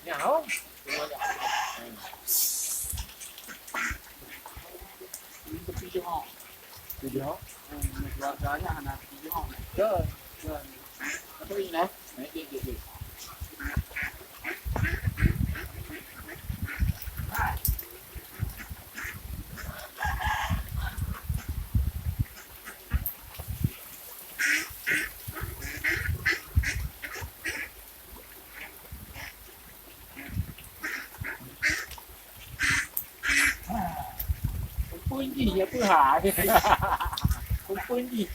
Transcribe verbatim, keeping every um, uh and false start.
Nyawa. Itu tujuh hok. Tujuh hok? Hmm, keluarganya hana tujuh hok. Ke? Ke. Apa ini, nah? Naik, naik, naik, naik. Kumpul jih, apa hal? Kumpul jih.